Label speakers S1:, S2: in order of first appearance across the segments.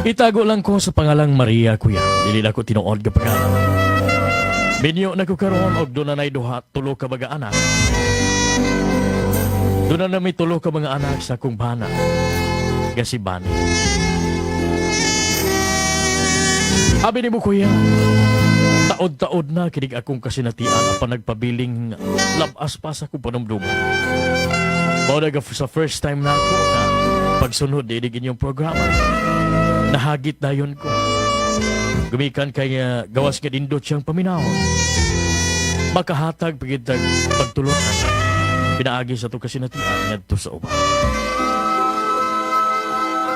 S1: Itago lang ko sa pangalang Maria, kuya. Dili na ko tinuod nga pangalan. Minyo na ko karon og doon na duha tulo ka mga anak. Doon na may tulo ka mga anak sa akong bana. Nga si Bani. Abi nimo, kuya, taod-taod na kinig akong kasinatian apan nagpabiling labas pa sa akong panumduman. Mao na sa first time na ako na pagsunod dinig inyong programa. Nahagit dayon ko. Gumikan kay gawas nga nindot siyang paminawon. Makahatag pagitag pagtulunan. Pinaagi sa atong kasinatian ngadto sa uban.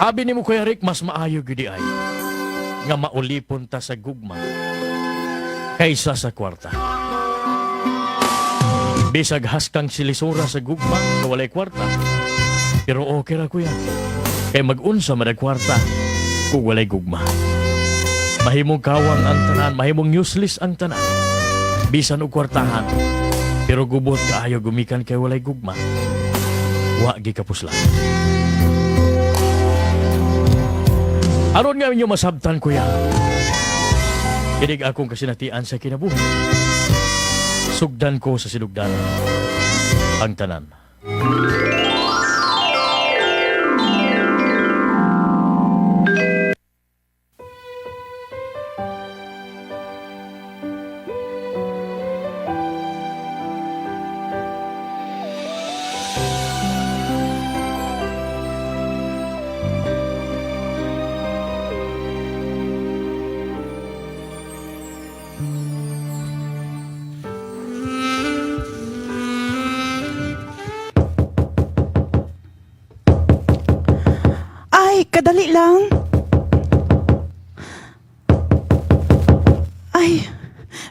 S1: Abi nimo, Kuya Rick, mas maayo gyud ay nga maulipon ta sa gugma kaysa sa kwarta. Bisag haskang silisura sa gugma nga walay kwarta. Pero okay ra, kuya. Kay mag-unsa man ang kwarta kung walay gugma? Mahimong kawang ang tanan, mahimong useless ang tanan. Bisan og kwartahan. Pero gubot kaayo gumikan kay walay gugma. Wa gikapuslan. Aron nga inyo masabtan, kuya, kinig akong kasinatian sa kinabuhi. Sugdan ko sa sinugdan ang tanan.
S2: Ay, kadali lang. Ay,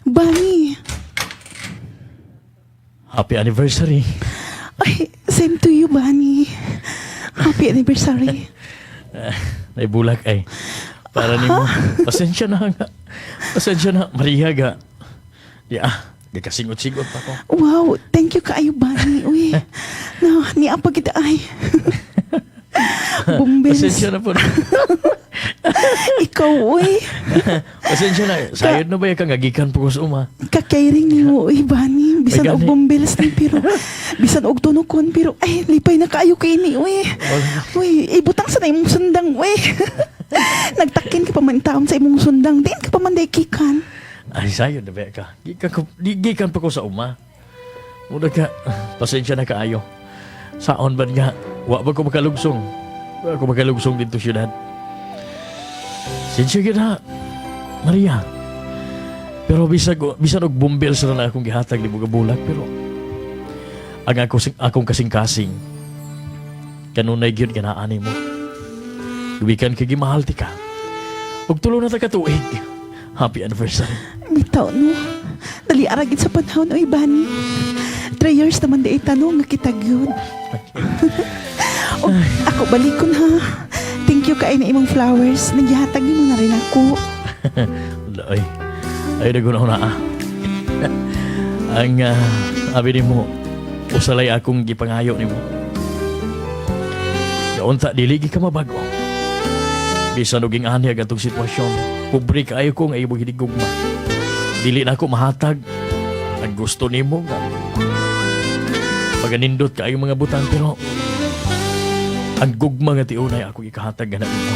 S2: Bunny.
S1: Happy anniversary.
S2: Ay, same to you, Bunny. Happy anniversary.
S1: Naibulak ay. Para nimo. Pasensya na nga. Pasensya na. Maria ga. Di ah. Gikasingot-singot pa ko.
S2: Wow, thank you kaayo, Bunny. Uy, no, niya pa kita ay. Bumbels.
S1: Pasensya na po.
S2: Ikaw, uy.
S1: Pasensya na. Sayod na ba yung kang po ko sa uma?
S2: Ka-caring nimo, uy, Bunny. Bisan
S1: May
S2: og
S1: gani.
S2: bumbels ni pero bisan og tunokon pero ay lipay na kaayo kay ni, uy. Uy, ibutang sa na imong sundang, uy. Nagtakin ka pa man taon sa imong sundang, din ka pa man day kikan.
S1: Ay, sayod na ba ka? Gikan, ko, gikan pa ko sa uma. Muna ka, pasensya na kaayo. Saon ba nga? Wa ba ko makalugsong? Wa ko makalugsong dito siyudad. Sinsya gyud ha, Maria. Pero bisag bisan og bumbel sa na akong gihatag di mo gabulak, pero ang ako, akong kasing-kasing kanunay gyud nga naa nimo. Gumikan kay gimahal ti ka. Ug tulo na ta ka tuig. Happy anniversary.
S2: Bitaw no. Dali ara gid sa panahon, uy, Bani. 3 years naman di tanong nga kita gyud. Og ako balikon ha. Thank you kay na imong flowers. Naghihatag nimo na rin ako.
S1: Ay, ay naguna na ah. Ang abi nimo, usalay akong gipangayo nimo. Kaunta dili gi ka mabago. Bisan og ani ang atong sitwasyon, pobre kaayo ko nga imong hinigugma. Dili na ako mahatag ang gusto nimo nga paganindot kaayo mga butang, pero ang gugma nga tiunay ako ikahatag nga nimo.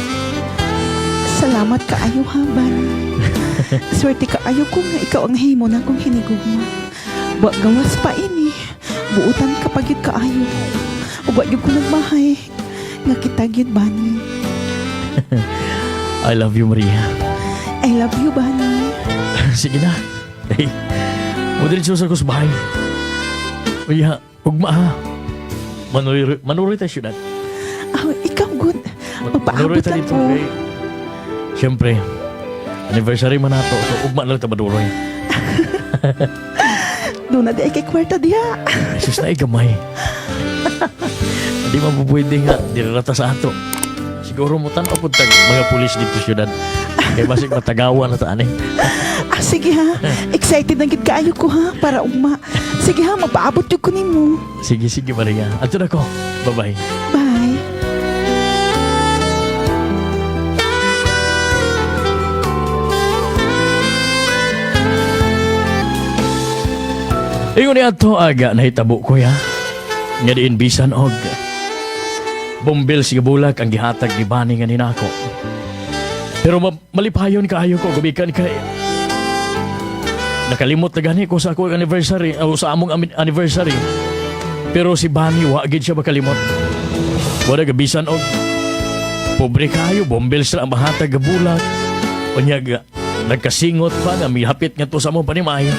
S2: Salamat kaayo ha, Bani. Swerte kaayo ko nga ikaw ang himo na akong hinigugma. Wa gawas pa ini. Buutan ka pa gyud kaayo. Ug wa gyud ko nagmahay nga kita gyud, Bani.
S1: I love you, Maria.
S2: I love you, Bani.
S1: Sige na. Hey, mo sa ko sa bahay. Uya, ugma ha. Manuroy, manuroy tayo syudad.
S2: Ah, ikaw good.
S1: Manuroy
S2: Magpaabot
S1: tayo
S2: lang
S1: dito
S2: ko.
S1: kay siyempre, anniversary man nato. So, ugma na lang ta maduroy.
S2: Doon na di ay kay kwarta diha.
S1: Jesus na gamay. Hindi man po pwede nga. Di rata sa ato. Siguro mo tanaw po tag mga pulis dito syudad. Kay basig matagawa na ta ani.
S2: Ah, sige ha. Excited na gid kaayo ko ha para ugma. Sige ha, mapaabot jud ko nimo.
S1: Sige, sige, Maria. Ato na ko. Bye-bye.
S2: Bye.
S1: Ingon ni ato aga nahitabo, kuya. Nga diin bisan og bombil si bulak ang gihatag ni Bani nga ninako. Pero malipayon kaayo ko gumikan kay nakalimot na gani ko sa ako anniversary o sa among anniversary. Pero si Bani wa gid siya makalimot. Wala gabisan og pobre kayo, bombil sila ang mahatag ga bulak. Unya nagkasingot pa nga mihapit nga to sa among panimay.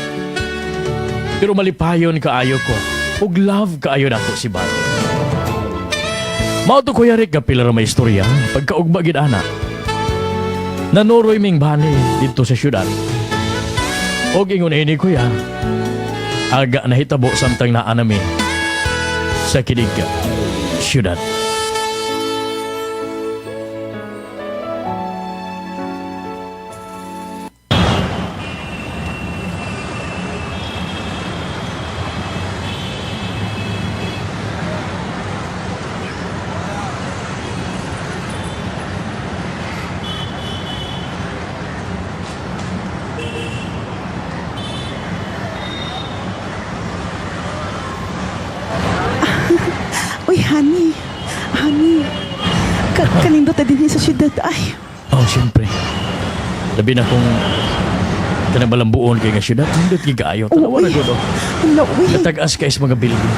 S1: Pero malipayon kaayo ko. Ug love kaayo nako si Bani. Mao to, Kuya Rick, kapila ra may istorya. Pagkaugma gid ana. Nanuroy ming Bani dito sa syudad. Og ingon ini, kuya, aga nahitabo samtang naa nami sa kinig syudad.
S2: Uy, honey. Honey. Kanindot ta dinhi sa syudad ay.
S1: Oh, siyempre. Labi na kung kanang malambuon kay nga syudad, nindot gyud kaayo. Tanawa na
S2: Uy.
S1: gud, oh.
S2: Hala, uy.
S1: Katag-as kay sa mga building.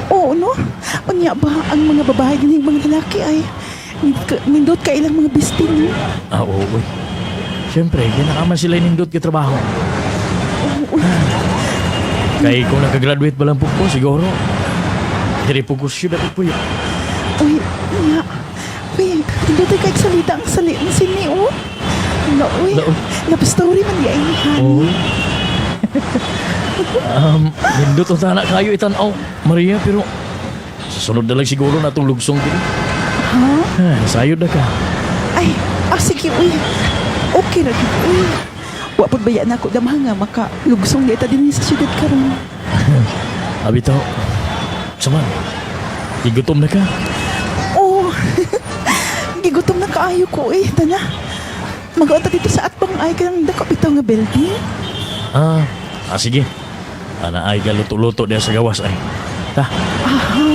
S2: Oo, no? Unya ba, ang mga babae din mga lalaki ay nindot ka ilang mga bistin, no?
S1: Ah, oo, uy. Siyempre, kinakaman sila nindot ka trabaho.
S2: Oo, uy.
S1: Kay kung nakagraduate ba lang po ko, siguro, diri po ko syudad po yun.
S2: Uy, unya. Uy, nindot kay salita ang sali ang sini, oh. Hala, uy.
S1: Hala, uy.
S2: Love story man di ay ni honey.
S1: Oo. Nindot ang tana kayo itan-aw, Maria, pero sa sunod na lang siguro na itong lugsong din.
S2: Ha?
S1: Ah, nasayod na ka.
S2: Ay, ah, sige, uy. Okay ra gyud, uy. Wa pud baya na ako damha nga maka lugsong di ta dinhi sa syudad karon.
S1: Abi tao, saman, igutom na ka.
S2: Oh. Gigutom na kaayo ko eh. Tana. Mag-unta dito sa atbang ay kanang dako bitaw nga building.
S1: Ah, ah sige. Ana ay galuto-luto diya sa gawas ay. Ta,
S2: Aha.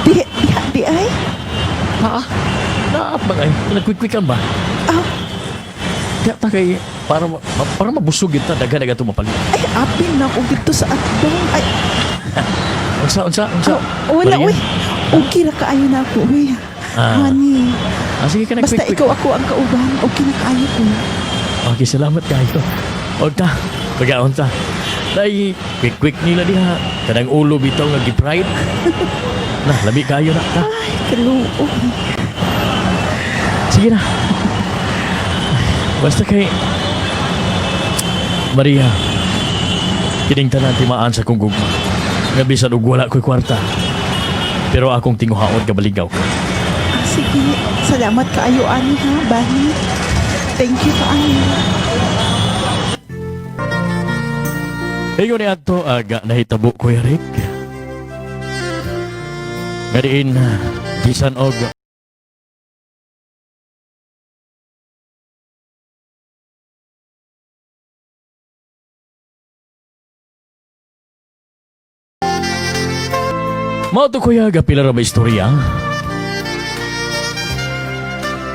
S2: Di, di, di ay.
S1: ha? Naap bang ay? Nagkwik-kwikan ba?
S2: Ah,
S1: Kaya ta kay para mabusog kita daghan na gato mapalit.
S2: Ay, apil na ako dito sa atbang. Ay,
S1: Unsa unsa unsa?
S2: oh, wala,
S1: Maria?
S2: uy. Okay ra kaayo na ako, uy.
S1: Ah.
S2: Honey,
S1: Ah, sige ka
S2: basta
S1: nagkwik-kwik.
S2: ikaw ako ang kauban, okay na kaayo ko.
S1: Okay, salamat kayo. Og ta, pagaon ta. Dai, quick-quick nila diha. Kanang ulo bitaw nga gi-pride. Na, labi kayo na ta.
S2: Ay, kaluoy.
S1: Sige na. Basta kay Maria, kining tanan timaan sa kong gugma. Nga bisan og wala ko'y kwarta. Pero akong tinguhaon kabaligaw ka.
S2: Ah, sige, salamat kaayo ani ha, Bani. Thank you kaayo.
S1: Ingon ni ato aga nahitabo, Kuya Rick. Nga diin bisan og mao to, kuya, gapila ra ba istorya.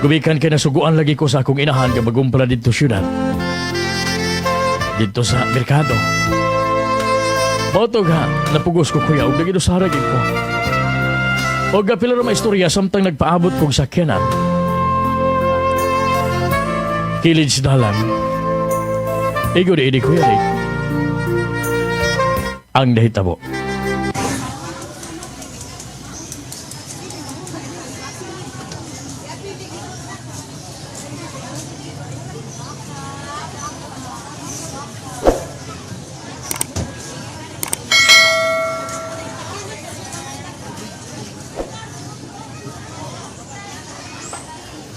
S1: Gumikan kay nasuguan lagi ko sa akong inahan nga magumpra didto syudad. Didto sa merkado. Mao to ga, napugos ko, kuya, ug nagidusara gid ko. Og gapila ra istorya samtang nagpaabot kog sakyanan. Kilid sa dalan. Igo di ini, kuya Rick. Ang nahitabo.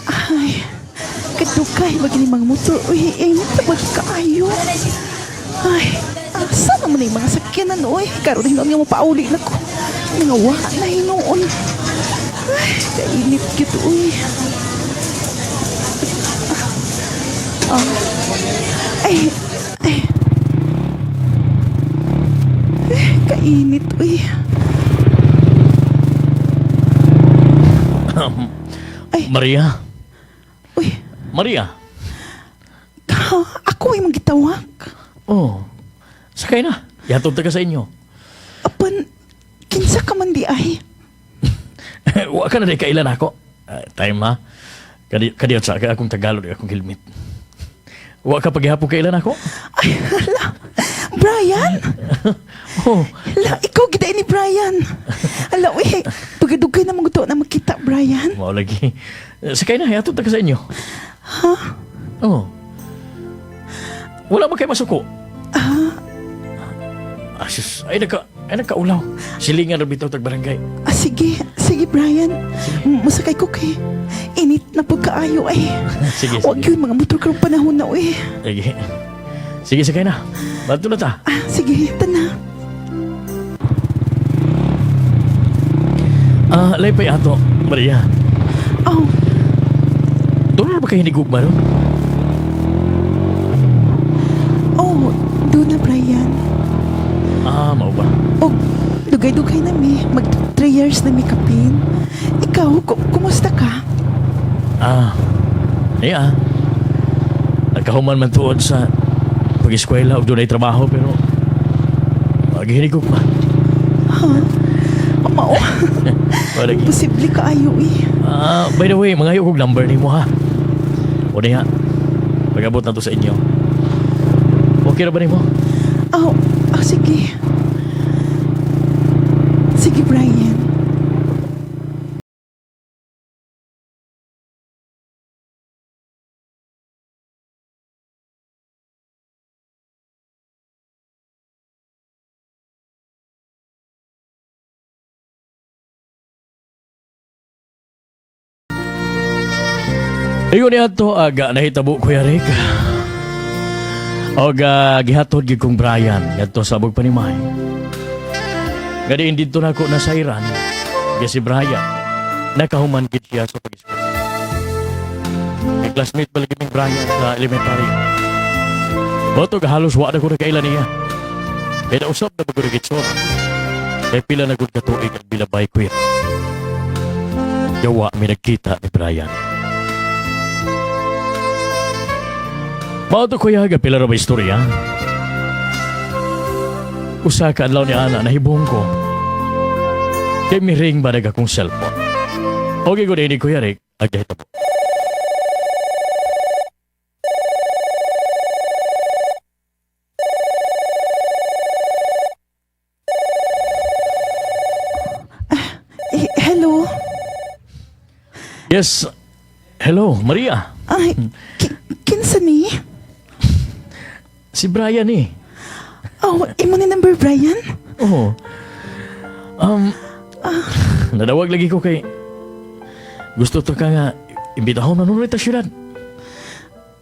S2: Ay, kadugay magini mga motor. Uy, init na ba kaayo? Ay, asa naman yung mga sakyanan, uy. Karon hinuon nga mopauli na ko. Mga wa na hinuon. Ay, kainit gyud, uy. Ah, ay, ay. Kainit, uy. Ay.
S1: Maria?
S2: Uy,
S1: Maria?
S2: ha, ako ay magitawag.
S1: Oh. Sakay na. Ihatod ta ka sa inyo.
S2: Apan, kinsa ka man di ay.
S1: Wa ka na di kailan ako. Ah, time ha. Kadi sa akong Tagalog akong helmet. Wa ka paghihapon kailan ako?
S2: Ay, hala. Brian?
S1: Oh.
S2: Hala, ikaw gid ni Brian. Hala, uy, pagkadugay na mga na makita, Brian.
S1: Mao lagi. Sakay na, ihatod ta ka sa inyo.
S2: Ha?
S1: Oh. Wala ba kay masuko? Ah. Asus, ay nagkaulaw. Silingan ra bitaw tag barangay.
S2: Ah, sige, sige, Brian. Masakay ko kay. Init na pagkaayo ay.
S1: Sige,
S2: Wag
S1: sige.
S2: yun, mga motor karong panahon na, uy.
S1: Sige. Sige, sakay na. Bato na ta.
S2: Ah, sige, tana.
S1: Ah, lay pa ato, Maria.
S2: Oh,
S1: Doon na ba kayo hinigugma ron?
S2: oh, doon na, Brian.
S1: Ah, mao ba?
S2: Oh, dugay-dugay na mi. Mag 3 years na mi kapin. Ikaw, kumusta ka?
S1: Ah, ay ah. Nagkahuman man tuod sa pag-eskwela o doon ay trabaho pero maghinigugma pa.
S2: Ha? Mao,
S1: Wala lagi.
S2: posible ka ayo eh.
S1: Ah, by the way, mga kog number nimo ha. O niya, pag-abot na to sa inyo. Okay ra ba nimo?
S2: Oh, oh, sige. Sige, Brian.
S1: Iyon niya to, aga nahitabo Kuya Rick. Og gihatod gid kong Brian ngadto sa abog panimay. Gadiin didto nako na sayran nga si Brian nakahuman gid siya sa pag-eskwela. Kay classmate ba lagi ning Brian sa elementary. Boto halos wa na ko nakaila niya. Kaya nausap na bagong gitsor. Kay pila na gud katuig ang bilabay kuya. Gawa mi nagkita ni Brian. Mao to kuya, gapila ra ba istorya? Usa ka adlaw ni Ana nahibong ko. Kay miring ba nag akong cellphone? Okay ko ni Kuya Rick, agdahitabo.
S2: Eh, hello?
S1: Yes, hello, Maria.
S2: Ay, kinsa ni?
S1: Si Brian eh.
S2: Oh, imo ni number, Brian?
S1: Oo. Nadawag lagi ko kay gusto to ka nga imbitahon na nunoy ta syudad.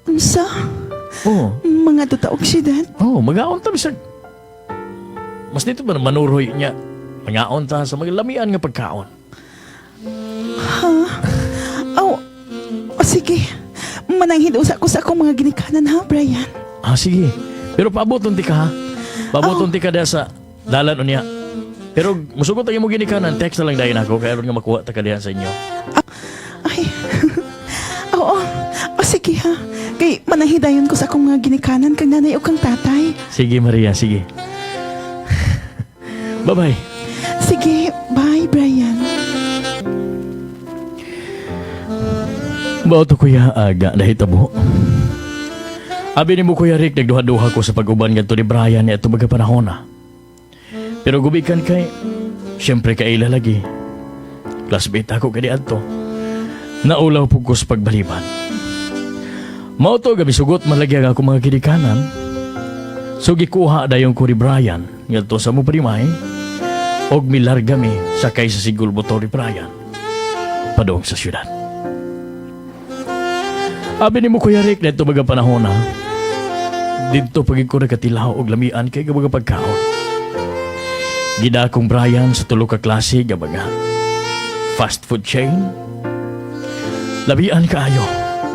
S2: Unsa?
S1: Oo.
S2: Mga tutaog siyudad?
S1: Oh, magaon ta bisag. Mas dito ba na manuroy niya? Mangaon ta sa mga lamian nga pagkaon.
S2: Oh, oh, sige. Mananghid usa ko sa akong mga ginikanan ha, Brian.
S1: Ah, sige. Pero paaboton ti ka ha. Paaboton ti ka diha sa dalan unya. Pero musugot ang imong ginikanan, text na lang dayon ako kay aron nga makuha ta ka diha sa inyo.
S2: Ay, oo. O sige ha. Kay mananghidayon ko sa akong mga ginikanan kang nanay o kang tatay.
S1: Sige Maria, sige. Bye-bye.
S2: Sige, bye, Brian.
S1: Bao to kuya aga nahitabo. Abi nimo Kuya Rick nagduha-duha ko sa pag-uban ngadto ni Brian niadto mga panahon na. Pero gubikan kay siyempre kaila lagi. Classmate ako kay adto. Naulaw pug ko sa pagbaliban. Mao to gabi sugot man lagi ang akong mga ginikanan. So gikuha dayon ko ni Brian ngadto sa mo primay og milarga mi sakay sa sigul motor ni Brian padung sa syudad. Abi nimo Kuya Rick nito mga panahon ha. Didto pagid ko nagkatilaw og lamian kay mga pagkaon. Gidakong Brian sa tulo ka klase nga mga fast food chain. Lamian kaayo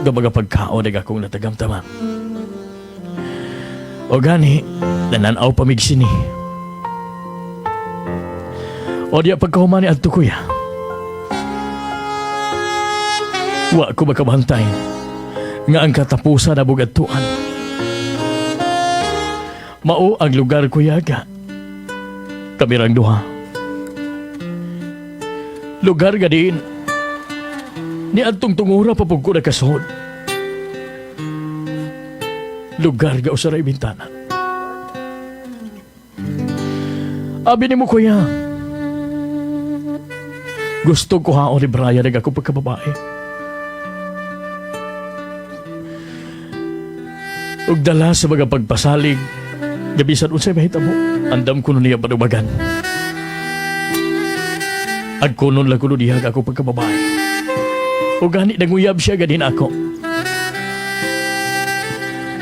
S1: nga mga pagkaon ag akong natagamtaman. O gani, nananaw pamigsini. O diya pagkahuman ni adto, kuya. Wa ko makabantay nga ang katapusan na bugadtuan. Mao ang lugar, kuya, ga kamirang duha. Lugar ga diin ni adtong tungura pa pud ko nakasuod. Lugar ga usa ray bintana. Abi nimo, kuya. Gusto ko haon ni Brian ang ako pagkababae. Ug dala sa mga pagpasalig, gabisan unsay mahitabo, andam ko niya padubagan. Agkunon lang kuno diha ako pagkababae. Ug gani nanguyab siya ganin ako.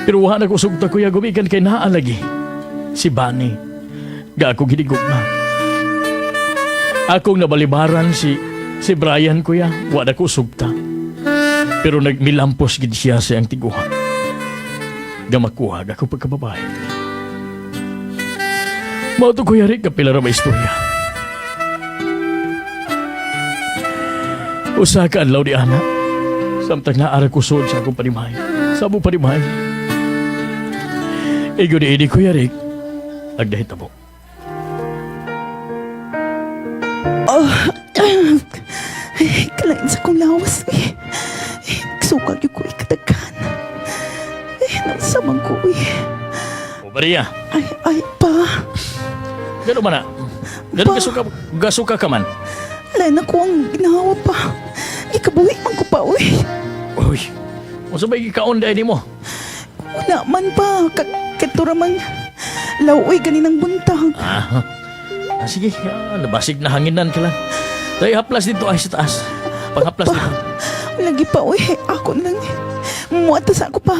S1: Pero wa na ko sugta, kuya, gumikan kay naa lagi si Bani. Ga ako ginigugma. Akong nabalibaran si Brian, kuya, wa na ko sugta. Pero nagmilampos gid siya sa iyang tiguha. Ga makuha ako pagkababae. Mao to, Kuya Rick, kapila ra may istorya. Usa ka adlaw di ana. Samtang naara ko sud sa akong panimay. Sa among panimay. Igo ni ini, Kuya Rick, ang nahitabo.
S2: Oh, ay, kalain sa kong lawas eh. Eh, Nagsukag yung ko ikatagkan. Eh, nasamang ko eh.
S1: O Maria,
S2: Ay, ay, pa.
S1: Gano man na? Gano
S2: Pa.
S1: gasuka, gasuka ka man?
S2: Lain ako ang ginawa pa. Ikabuhi man ko pa, uy.
S1: Uy, unsa may gikaon dahil nimo?
S2: Wala man pa. Katura man. Lauoy ganinang buntag.
S1: Ah, sige, nabasig na hanginan ka lang. Tayo haplas dito ay sa taas. Panghaplas
S2: Pa.
S1: dito.
S2: Lagi pa, uy. Ako na lang. Muata sa ako pa.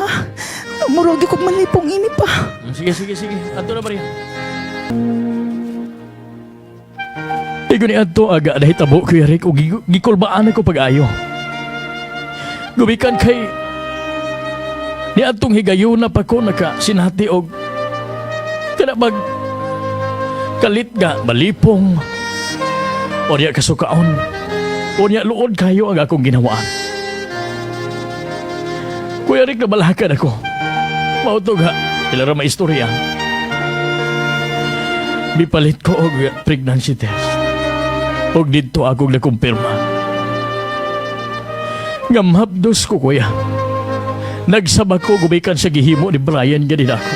S2: Murag ko malipong ini pa.
S1: Sige, sige, sige. Adto na, Maria. Igo ni adto aga nahitabo, Kuya Rick, ug gikulbaan ako pag-ayo. Gumikan kay ni adtong higayuna pa ko naka sinati og kana bag kalit ga malipong o niya kasukaon o niya luod kayo ang akong ginawaan. Kuya Rick, nabalakan ako. Mao to ga, ila ra maistorya. Mipalit ko og pregnancy test. Og didto akong nakumpirma nga mabdos ko, kuya. Nagsaba ko gumikan sa gihimo ni Brian ganin ako.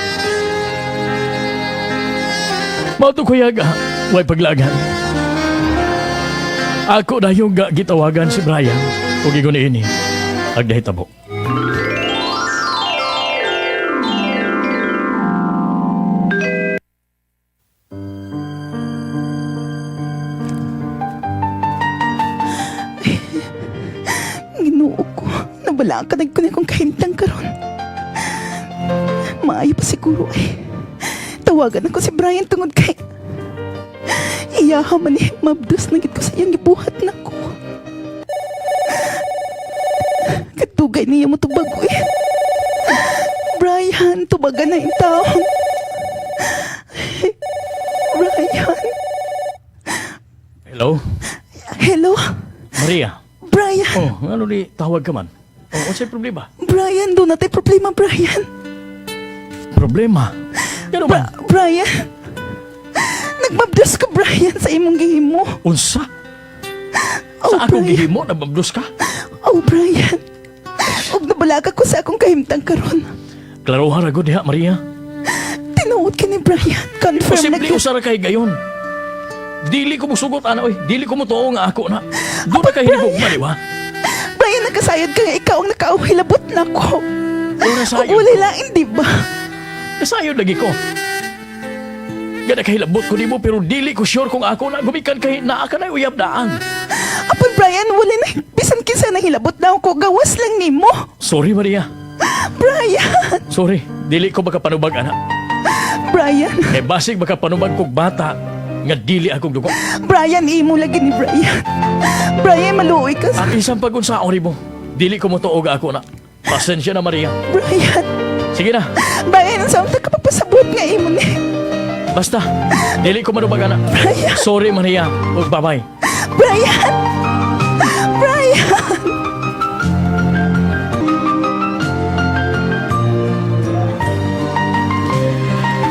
S1: Mao to, kuya, ga, way paglagan. Ako na yung ga gitawagan si Brian ug ingon ini ang nahitabo.
S2: Ginoo ko. Nabala ka nagkunay kong kahimtang karon. Maayo pa siguro eh. Tawagan ako si Brian tungod kay iyaha man eh, mabdos na gid ko sa iyang gibuhat nako. Katugay niya mo tubag eh. Brian, tubagan na yung taon. Brian,
S1: Hello,
S2: hello,
S1: Maria.
S2: Brian.
S1: Oh, ano ni tawag ka man? Oh, unsay problema?
S2: Brian, doon natin problema, Brian.
S1: Problema? Gano man?
S2: Brian, nagmabdos ka, Brian, sa imong gihimo.
S1: Unsa?
S2: Oh,
S1: Sa akong
S2: Brian.
S1: gihimo nababdos ka?
S2: Oh, Brian. Ug nabalaga ko sa akong kahimtang karon.
S1: Klarohan ra gud diha, Maria.
S2: Tinuod ka ni Brian. Confirm na
S1: Posible
S2: gyud.
S1: usa ra kay gayon. Dili ko musugot ana oy, dili ko motuo nga ako na. Doon na kay hinigugma, di ba?
S2: Brian, nakasayod ka nga ikaw ang nakauhilabot na ko.
S1: Ora
S2: Ug
S1: sayod.
S2: wala lain, di ba?
S1: Nasayod lagi ko. Gana kahilabot ko nimo pero dili ko sure kung ako na gumikan kay naa ka na uyab daan.
S2: Apon, Brian, wala na. Bisan kinsa na hilabot na ako. Gawas lang nimo.
S1: Sorry, Maria.
S2: Brian!
S1: Sorry, dili ko makapanubag ana.
S2: Brian!
S1: Kay basig makapanubag kog bata nga dili akong dugo.
S2: Brian, imo lagi ni Brian. Brian, maluoy ka sa
S1: Ang isang pagunsaon nimo, dili ko motuo ga ako na. Pasensya na, Maria.
S2: Brian.
S1: Sige na.
S2: Brian, ang samta ka papasabot nga imo ni.
S1: Basta, dili ko manubag ana.
S2: Brian!
S1: Sorry, Maria. Ug bye-bye.
S2: Brian! Brian!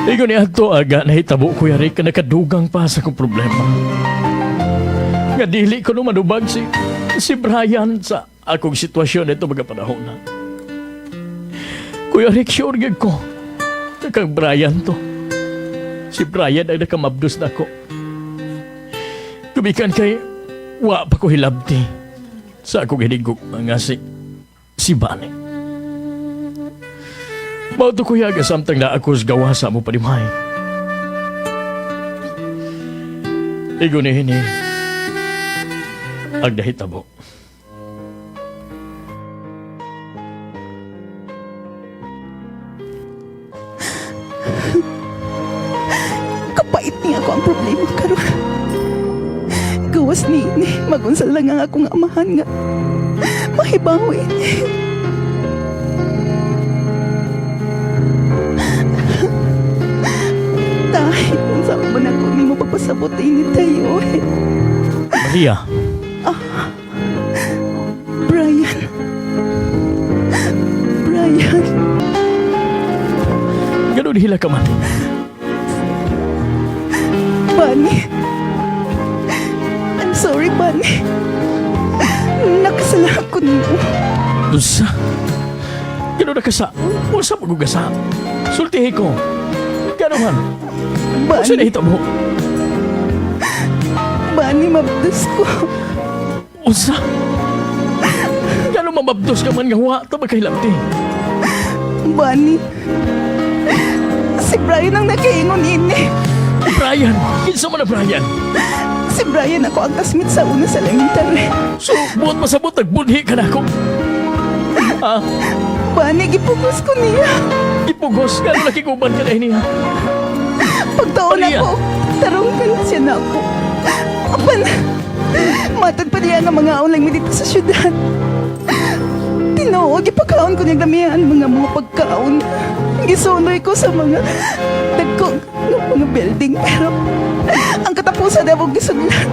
S1: Igo ni adto aga nahitabo, Kuya Rick, nakadugang pa sa akong problema. Nga dili ko no manubag si Brian sa akong sitwasyon nito mga panahon na. Kuya Rick, sure gyud ko. Kang Brian to. Si Brian ay nakamabdos na ako. Gumikan kay wa pa ko hilabti sa akong hinigugma nga si Bani. Mao to, kuya, samtang na ako sa gawa sa mo padimay. Igo ni hini ang nahitabo.
S2: Kapait niya ako ang problema karon. Gawas ni magunsa lang ang akong amahan nga mahibaw ini. Tay, unsa man ako nimo pagpasabot ini tayo eh.
S1: Maria,
S2: Brian. Brian.
S1: Ganun hila ka man.
S2: Bunny. I'm sorry, Bunny. Nakasala ko nimo.
S1: Unsa? Ganun na ka sa... Unsa magugasa? Sultihi ko. Ganun man. Unsa
S2: Bunny,
S1: nahitabo?
S2: Bunny, mabdos ko.
S1: Unsa? Ganun mamabdos ka man nga wa ta magkahilabti?
S2: Bunny. Si Brian ang nakaingon ini.
S1: Brian! Kinsa man na Brian?
S2: Si Brian ako ang classmate sa una sa elementary.
S1: So, buot masabot, nagbunhi ka na ako. Ah,
S2: Bunny, gipugos ko niya.
S1: Gipugos, gano'n nakiguban ka na niya?
S2: Pagtaon
S1: Maria.
S2: ako, tarong ka na siya na ako. Apan, matod pa niya nga mga lang mi dito sa syudad. Tinuod, gipakaon ko niya gamihan mga pagkaon. Gisunoy ko sa mga dagko ng mga building. Pero ang katapusan na akong gisuglan.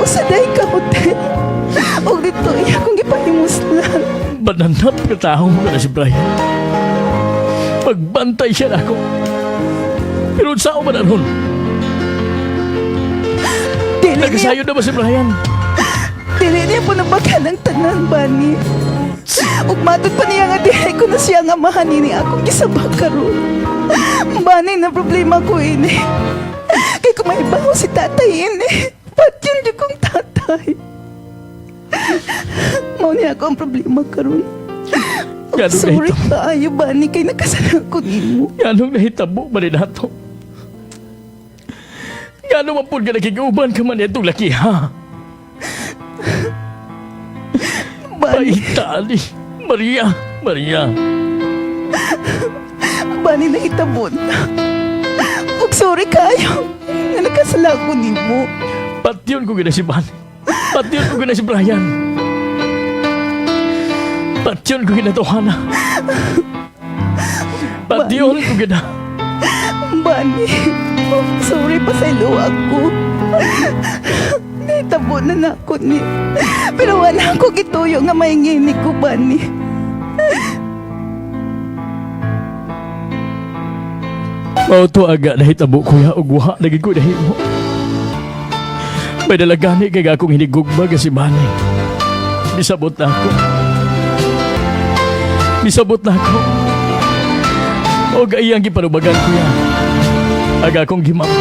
S2: Usaday ka hotel. O dito, iya akong gipahimuslan.
S1: Bananap ka tao mo na si Brian. Pagbantay siya na ako. Pero saan man aron?
S2: Dili niya,
S1: Nagasayo na ba si Brian?
S2: dili niya po nabakan ang tanan, Bani. Ug matod pa niya nga dihay ko na siya nga mahanini akong gisabak karon. Bani na problema ko ini. Kay kung mahibaw si tatay ini. Patyon di kong tatay. Mao niya ako ang problema karon. Ug
S1: Ganun na
S2: sorry
S1: ito.
S2: kaayo, Bani, kay nakasala ko nimo.
S1: Ganong nahitabo ba ni nato? Gano'n man po ka nakiguban ka man itong laki, ha?
S2: Bani,
S1: Paitali. Maria, Maria.
S2: Bani nahitabo na. Ug sorry kaayo nga nakasala ko nimo.
S1: Patyon ko gina si Ban. Patyon ko gina si Brian. Patyon ko gina Tohana. Patyon ko gina.
S2: Bani, sorry pa sa ilo ako. Nahitabo na na ako ni. Pero wala ako gituyo nga maingini ko, Bani.
S1: Mao to aga nahitabo, kuya, ug wa lagi ko nahimo. May dalagani kay akong hinigugma ga si Bani. Misabot na ako. Misabot na ako. Og iyang gipanubagan, kuya. Aga akong gimapos.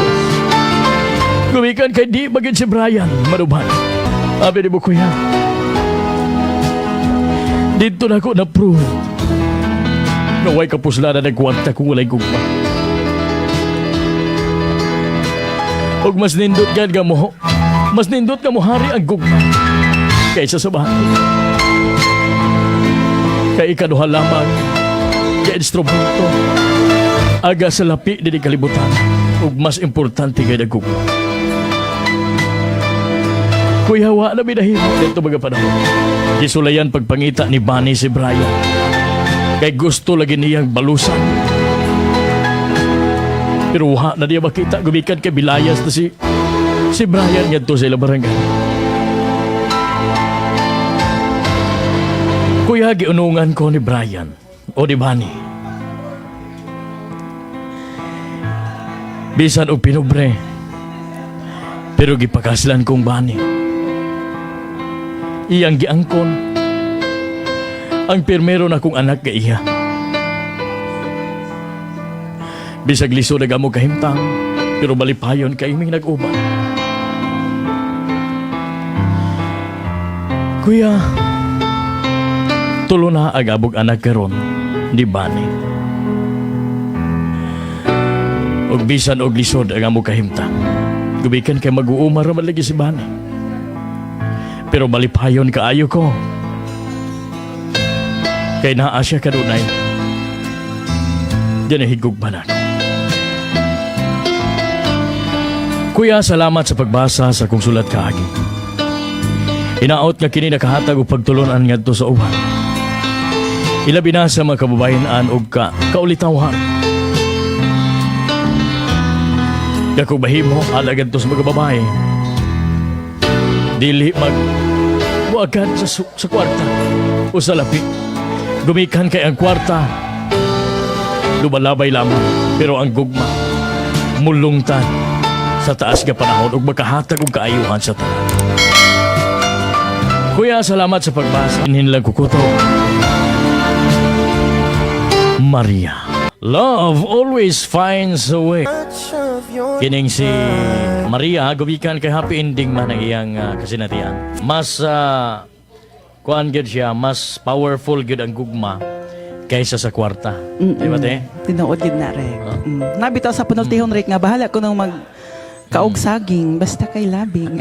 S1: Gumikan kay di magin si Brian manuban. Abi ni mo, kuya. Dito na ako na-prove nga way kapuslanan nagkwanta kung walay gugma. Og mas nindot gad nga mo. Mas nindot nga mo hari ang gugma kaysa sa bahay. Kay ikaduha lamang nga instrumento aga sa lapi dinhi kalibutan ug mas importante kay gugma. Kuya, wa na binahimo dito mga panahon. Gisulayan pagpangita ni Bunny si Brian. Kay gusto lagi niyang balusan. Pero wa na niya makita gumikan kay bilayas na si Brian ngadto sa ilang barangay. Kuya, giunungan ko ni Brian o ni Bani. Bisan og pinubre, pero gipakaslan kong Bani. Iyang giangkon ang pirmero na kong anak kay iya. Bisag lisod ag amo kahimtang, pero malipayon kay iming nag-uban. Kuya, tulo na ag abog anak karon ni Bani. Og bisan og lisod ang amo kahimtang, gumikan kay mag-uuma ra man lagi si Bani. Pero malipayon kaayo ko. Kay naa siya kanunay. Diyan higugma na ako. Kuya, salamat sa pagbasa sa kong sulat kaagi. Hinaot nga kini nakahatag og pagtulunan ngadto sa uban. Ilabi na sa mga kababayen-an og kaulitawhan. Dako bahimo alagad to sa mga babae. Dili mag buagan sa kwarta o sa lapi. Gumikan kay ang kwarta lumalabay lamang, pero ang gugma mulungtan sa taas nga panahon ug makahatag og kaayuhan sa tanan. Kuya, salamat sa pagbasa. Inhin lang kukuto. Maria. Love always finds a way. Kining si Maria, gumikan kay happy ending man ang iyang kasinatian. Mas kuan gyud siya, mas powerful gyud ang gugma kaysa sa kwarta. Di ba, te?
S2: Tinuod gid na, Rek. Nabitaw sa panultihon, Rek, nga bahala ko nang mag kaog saging basta kay labing.